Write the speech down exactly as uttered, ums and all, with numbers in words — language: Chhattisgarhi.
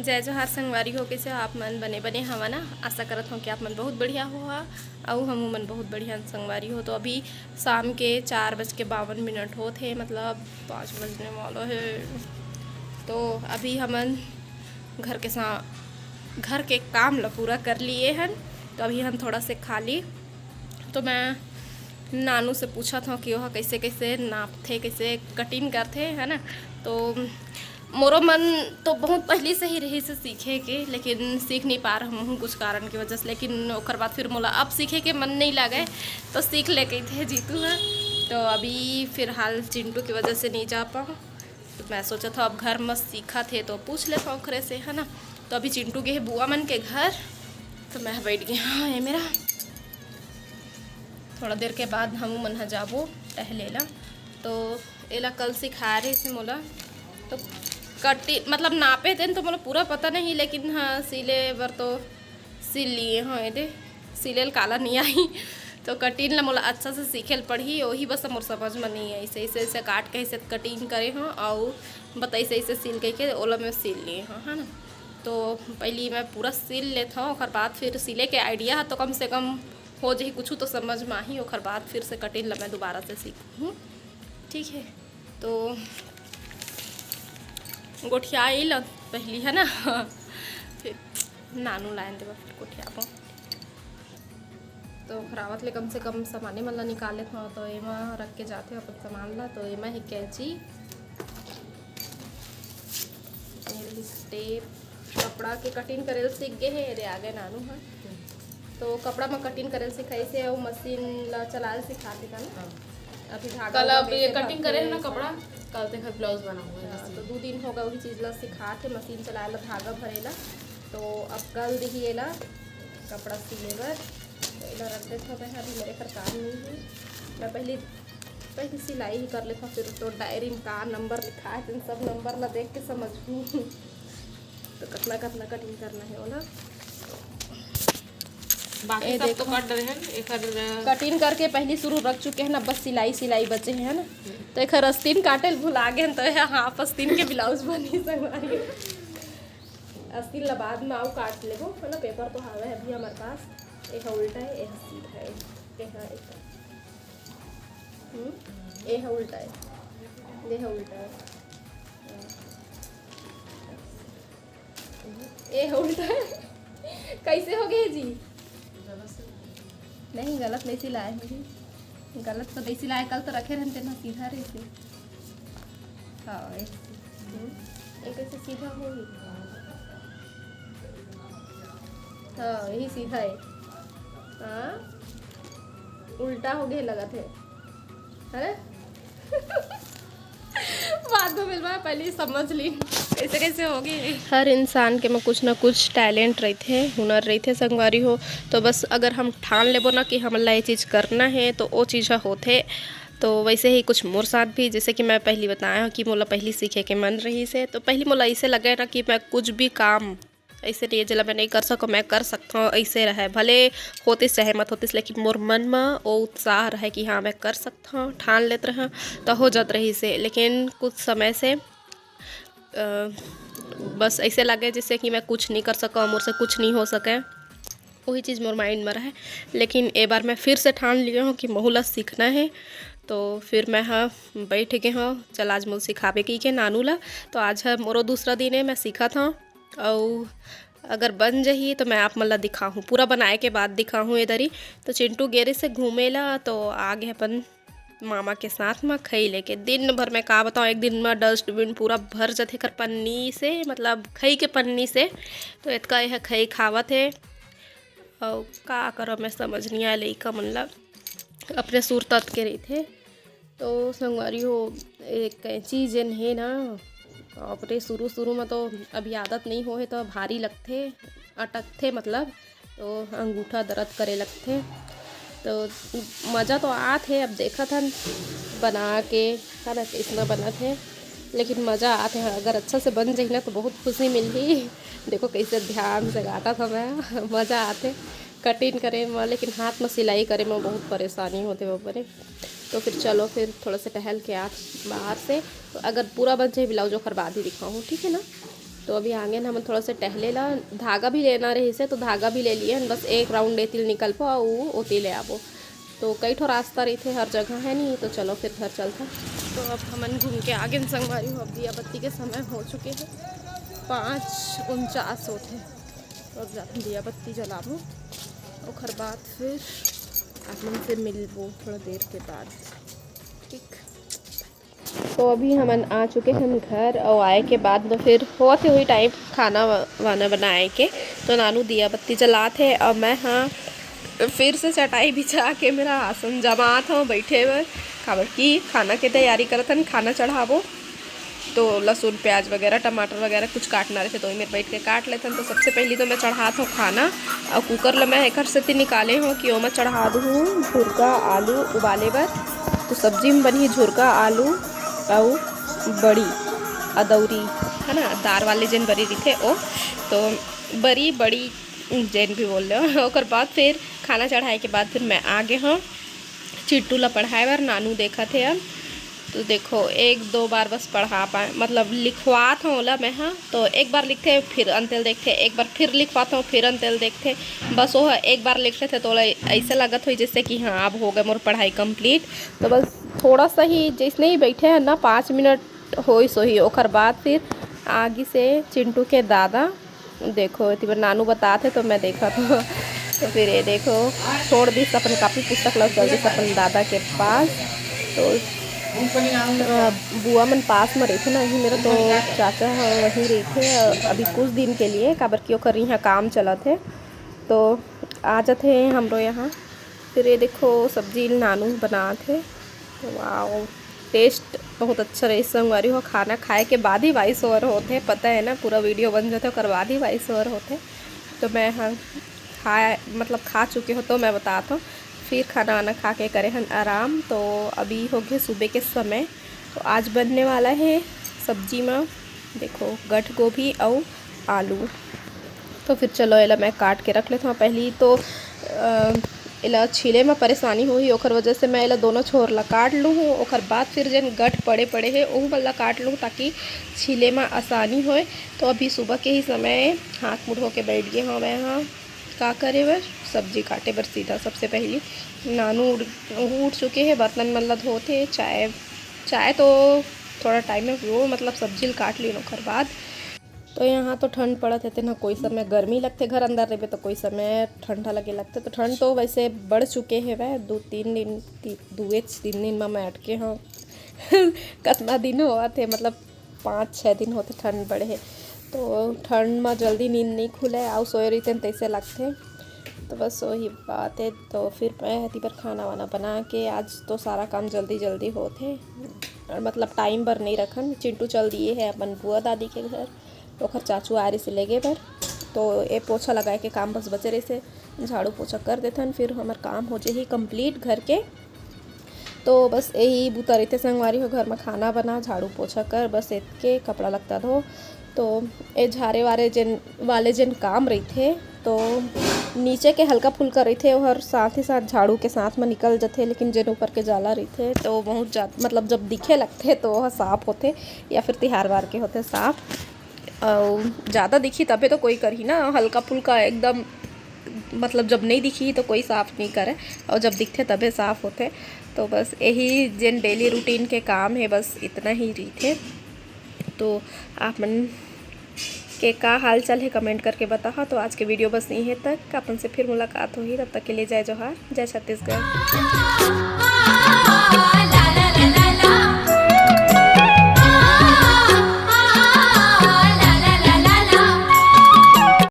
जय जोहार संगवारी हो, कइसे हो आप मन? बने बने हवा ना? आशा करत हव कि आप मन बहुत बढ़िया होहा, अउ हमू मन बहुत बढ़िया संगवारी हो। तो अभी शाम के चार बज के बावन मिनट होत हे, मतलब पाँच बजने वाला हे। तो अभी हमन घर के सा-, घर के काम ला पूरा कर लिए हन। तो अभी हम थोड़ा से खाली, तो मैं नानू से पूछत हव कि ओह कइसे कइसे नापथे, कइसे कटिंग करथे, है ना। तो मोरो मन तो बहुत पहली से ही रहिस हे सीखे के, लेकिन सीख नहीं पा रहा हूँ कुछ कारण की वजह से। लेकिन ओकर बाद फिर मोला अब सीखे के मन नहीं लागे, तो सीख ले कहिथे जीतू ह। तो अभी फिलहाल चिंटू की वजह से नहीं जा पाऊँ। तो मैं सोचत हव अब घर म सीखत हे तो पूछ लेथव ओकरे से, है ना। तो अभी चिंटू गे हे बुआ मन के घर, तो मैं बैठ गे हव, ये मेरा। थोड़ा देर के बाद हमू मन ह जाबो टहले ला। तो एला कल सिखाए रहिस हे मोला, तो कटी मतलब नापे तेन तो मोला पूरा पता नहीं, लेकिन हाँ सिले बर तो सिल लिए हव। ये दे सिले ल काला नहीं आई, तो कटिंग ला मोला अच्छा से सीखे ल पड़ही, वही बस मोर समझ में नहीं आई। ऐसे ऐसे ऐसे काट के ऐसे कटिंग करे हव, अउ बताइस ऐसे सिल कहिके ओला मैं सिल लिए हव, है ना। तो पहली मैं पूरा सिल लेत हव, ओकर बाद फिर सिले के आइडिया ह तो कम से कम हो जाही, कुछ तो समझ में आही, ओकर बाद फिर से कटिंग ला मैं दोबारा से सीखूँ, ठीक है। तो गोठियाई ला पहली, है ना, फिर नानू लाइन देवा, फिर गोठियाबो। तो ओखरावत ले कम से कम सामाने मन ला निकाल लेत हव, तो एमा रख के जाथे अपन सामान ला। तो एमा हे कैंची, ये रहिस टेप, कपड़ा के कटिंग करे ल सीख गे हे रे, आगे नानू ह। तो कपड़ा म कटिंग करे ल सिखाइस हे, अउ मशीन ला चलाए ल सिखाथे का ना? हाँ। अभी धागा कल वागा अब ये कैसे कटिंग करे हे ना भरथे, कपड़ा, कल तेखर ब्लाउज बनाऊंगा हाँ, मशीन। तो दू दिन हो गए वही चीज ला सिखाथे, मशीन चलाए ला, धागा भरे ला। तो अब कल दिही एला कपड़ा सिले बर, तो एला रख देथव मैं, अभी मेरे कर काम नहीं है। मैं पहली पहली सिलाई ही कर लेथव, फिर तो डायरी में का नंबर लिखा है, तेन सब नंबर ला देख के समझहूँ। तो कतना कतना कटिंग करना है ओला। बाकी ए सब तो देखो। कट रहे हैं, एकर कटिंग करके पहली शुरू रख चुके हैं ना, बस सिलाई सिलाई बचे हैं ना। तो एकर अस्तीन काटे ल भुला गए हैं, तो यह हाफ अस्तीन के ब्लाउज बनी संगवारी। अस्तीन ला बाद में आओ काट लेबो, है ना, पेपर तो हावे है अभी हमारे पास। एक उल्टा है, एक सीधा है, एक हम्म, ए ह उल्टा है, ए ह उल्टा है, ए ह उल्टा है। कैसे हो गए जी? नहीं, गलत नहीं सिलाए हैं जी, गलत तो नहीं सिलाए, कल तो रखे रहते ना, सीधा रहते। हाँ, ऐसे। हम्म, ये कैसे सीधा होही? हाँ, यही सीधा है। हाँ, उल्टा हो गए लगत है, है ना? बाद में मिलवा, पहले ही समझ ली कैसे कैसे हो गए। हर इंसान के में कुछ ना कुछ टैलेंट रहिथे, हुनर रहिथे संगवारी हो। तो बस अगर हम ठान लेबो ना कि हमन ला ये चीज़ करना है, तो वो चीज़ ह होथे। तो वैसे ही कुछ मोर साथ भी, जैसे कि मैं पहली बताया हूँ कि मोला पहली सीखे के मन रहिस हे, तो पहली मोला ऐसे लगे ना कि मैं कुछ भी काम ऐसे नहीं है, जेला मैं नहीं कर सकूँ, मैं कर सकता हूँ, ऐसे रहे, भले होतिस चाहे मत होतिस, लेकिन मोर मन म वो उत्साह रहे कि हाँ, मैं कर सकता हूँ, ठान लेत रहा, तो हो जात रहिस हे। लेकिन कुछ समय से, अ, बस ऐसे लगे जैसे कि मैं कुछ नहीं कर सकूँ, मोर से कुछ नहीं हो सके, वही चीज़ मोर माइंड में रहे। लेकिन ए बार मैं फिर से ठान लिए हूँ कि महू ला सीखना है, तो फिर मैं ह बैठ गे हूँ, चल आज मोला सिखाबे कहिके नानू ला। तो आज ह मोरो दूसरा दिन है, मैं सीखत हूँ। अउ अगर बन जही तो मैं आप मन ला दिखाहूँ, पूरा बनाए के बाद दिखाहूँ ए दरी। तो चिंटू गे रिस हे घूमे ला, तो आ गे अपन मामा के साथ म खई लेके। दिन भर में का बताऊँ, एक दिन म डस्टबिन पूरा भर जथे एकर पन्नी से, मतलब खई के पन्नी से। तो एतका यह खई खावत हे, अउ का करव मैं समझ नहीं आए लइका मन ला, अपने सुरता के रहिथे। तो संगवारी हो, एक कैंची जेन हे ना, बाप रे, शुरू शुरू में तो अभी आदत नहीं होहे तो भारी लगथे, अटकथे मतलब, तो अंगूठा दर्द करे लगथे। तो मज़ा तो आत हे, अब देखत हन बना के, है ना, कैसना बनत हे, लेकिन मज़ा आत हे। अगर अच्छा से बन जाही ना तो बहुत खुशी मिलही। देखो कैसे ध्यान से काटत हव मैं, मज़ा आत हे कटिंग करे में, लेकिन हाथ में सिलाई करे में बहुत परेशानी होथे बाबा रे। तो फिर चलो, फिर थोड़ा सा टहल के आ बाहर से, तो अगर पूरा बन जाए ब्लाउज ओकर बाद ही दिखाऊँ, ठीक है ना? तो अभी आगे हमन थोड़ा से टहले ला, धागा भी लेना रहिस हे, तो धागा भी ले लिए हन। बस एक राउंड एती ले निकलबो, अउ ओती ले आबो। तो कई ठो रास्ता रहिथे, हर जगह है नहीं। तो चलो फिर घर चलथन। तो अब हमन घूम के आगे संगवारी हो, अब दिया बत्ती के समय हो चुके हे, पाँच उनचास होथे। तो अब जाथन दिया बत्ती जलाबो, ओखर बाद फिर आप मन से मिलबो थोड़ा देर के बाद। ठीक, तो अभी हमन आ चुके हन घर, अउ आए के बाद में फिर होवत हे वही टाइम खाना वा-, वाना बनाए के। तो नानू दिया बत्ती जलात हे, अउ मैं हाँ फिर से चटाई बिछा के मेरा आसन जमात हूँ बैठे बर, काबर कि खाना के तैयारी करत हन, खाना चढ़ाबो। तो लहसुन, प्याज वगैरह, टमाटर वगैरह कुछ काटना रहिथे, तो ओही मेर बैठ के काट लेथन। तो सबसे पहली तो मैं चढ़ात हूँ खाना, अउ कुकर ल मैं एकर सेती निकाले हूँ कि ओमा चढ़ा दूँ झुरका आलू उबाले बर। तो सब्जी में बनही झुरका आलू अउ बड़ी, अदौरी, है ना, दार वाले जेन बरी रहिथे ओ। तो बरी, बड़ी, जेन भी बोल लो। ओकर बाद फिर खाना चढ़ाए के बाद फिर मैं आ गे हूँ चिंटू ला पढ़ाए बर। नानू देखत हे अब। तो देखो, एक दो बार बस पढ़ा पाए, मतलब लिखवात हूँ ओला मैं, हाँ। तो एक बार लिखथे, फिर अंते ल देखथे, एक बार फिर लिखवात हूँ, फिर अंते ल देखथे। बस वो एक बार लिख लेथे तो ओला ऐसे लगत होई जैसे कि हाँ, अब हो गए मोर पढ़ाई कंप्लीट। तो बस थोड़ा सा ही, जैसने ही बैठे हैं ना, पाँच मिनट होइस होही, ओकर बाद फिर आगे से चिंटू के दादा। देखो, एती बर नानू बतात हे तो मैं देखत हूँ। तो फिर ये देखो, छोड़ दिस अपन कॉपी पुस्तक ला, चल दिस अपन दादा के पास। तो अ, बुआ मन पास में रहिथे ना, यही मेरा तो चाचा ह वहीं रहिथे, अ, अभी कुछ दिन के लिए, काबर कि ओकर यहाँ काम चलत हे, तो आ जाथे हमरो यहाँ। फिर ये देखो, सब्जी नानू बनात हे। वाओ, टेस्ट बहुत अच्छा रहिस संगवारी हो। खाना खाए के बाद ही वॉइस ओवर होथे, पता है ना, पूरा वीडियो बन जाथे, ओकर बाद ही वॉइस ओवर होथे। तो मैं ह खा, मतलब खा चुके हो तो मैं बतात हूँ। फिर खाना वाना खा के करे हन आराम। तो अभी हो गए सुबह के समय। तो आज बनने वाला है सब्जी में, देखो, गठ गोभी अउ आलू। तो फिर चलो, एला मैं काट के रख लेत हूँ। पहली तो अ, एला छीले में परेशानी होही, ओकर वजह से मैं एला दोनों छोर ला काट लूँ हूँ। ओकर बाद फिर जेन गठ पड़े पड़े हे, ओहू मन ला काट लूँ, ताकि छीले में आसानी होए। तो अभी सुबह के ही समय हाथ मुँह धो के बैठ गए हूँ मैं, हाँ, का करे बर, सब्जी काटे बर। सीधा सबसे पहली नानू उठ, उठ चुके हे, बर्तन मन ला धोथे, चाय, चाय तो थोड़ा टाइम में वो, मतलब सब्जी ल काट लीन, ओकर बाद। तो यहाँ तो ठंड पड़त हे, तेना कोई समय गर्मी लगथे, घर अंदर रहिबे तो कोई समय ठंडा लगे लगथे। तो ठंड तो वैसे बढ़ चुके हेवय, दू तीन दिन, ती-, दुए तीन दिन में मैं अटके हूँ। कतना दिन होवत हे, मतलब पाँच छः दिन होथे ठंड बढ़े हे। तो ठंड में जल्दी नींद नहीं खुले, अउ सोए रहिते तैसे लगथे। तो बस वही बात है। तो फिर मैं एती बर खाना वाना बना के, आज तो सारा काम जल्दी जल्दी होथे, और मतलब टाइम बर नहीं रखन। चिंटू चल दिए है अपन बुआ दादी के घर, ओखर चाचू आ रहिसे लेगे बर। तो ये पोछा लगाए के काम बस बचे रहिसे, झाड़ू पोछा कर देथन, फिर हमर काम हो जाही कंप्लीट घर के। तो बस यही बूता रहिथे संगवारी हो, घर में खाना बना, झाड़ू पोछा कर, बस एतके, कपड़ा लत्ता धो। तो ये झारे वारे जेन, वाले जेन काम रहिथे, तो नीचे के हल्का फुल्का रहिथे, ओहर साथ ही साथ झाड़ू के साथ में निकल जथे, लेकिन जेन ऊपर के जाला रहिथे, तो बहुत जा-, मतलब जब दिखे लगथे, तो वह साफ होथे, या फिर तिहार वार के होथे साफ। अउ ज़्यादा दिखही तभे तो कोई करही ना, हल्का फुल्का एकदम, मतलब जब नहीं दिखही तो कोई साफ नहीं करे, और जब दिखथे तभे साफ होथे। तो बस यही जेन डेली रूटीन के काम है, बस इतना ही रहिथे। तो आप मन के का हाल चाल है, कमेंट करके बताहा। तो आज के वीडियो बस यहीं तक, अपन से फिर मुलाकात होही, तब तक के लिए जय जोहार, जय छत्तीसगढ़।